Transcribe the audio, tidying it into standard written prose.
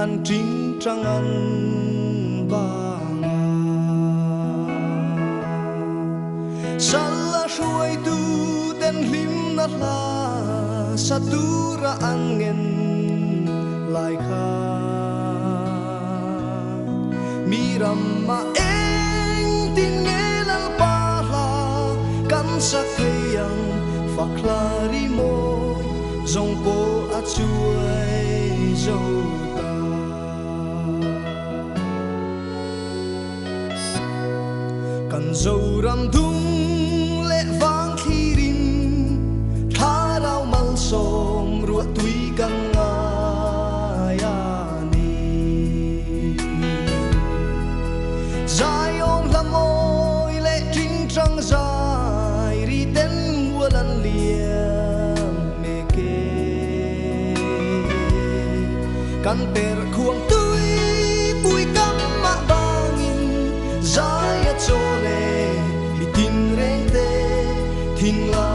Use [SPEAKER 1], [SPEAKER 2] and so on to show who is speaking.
[SPEAKER 1] an ṭingṭang an bang a. Sal a hruaitu ten hlimna hla sa tura an ngen lai kha. Mi ramah engtin nge Lalpa hla kan sa thei ang, fak hla ri mawi zawng pawh a chuai zo ta. Kan Zoram dung leh vang thlirin thlarau malsawm ruahtui kan ngai a ni. Zaiawm hla mawi leh ṭingṭang zai ri ten mual an liam mek e. Kan per khuang tui pui kam mah bangin zai a chawl e, mi tin reng te thinlai.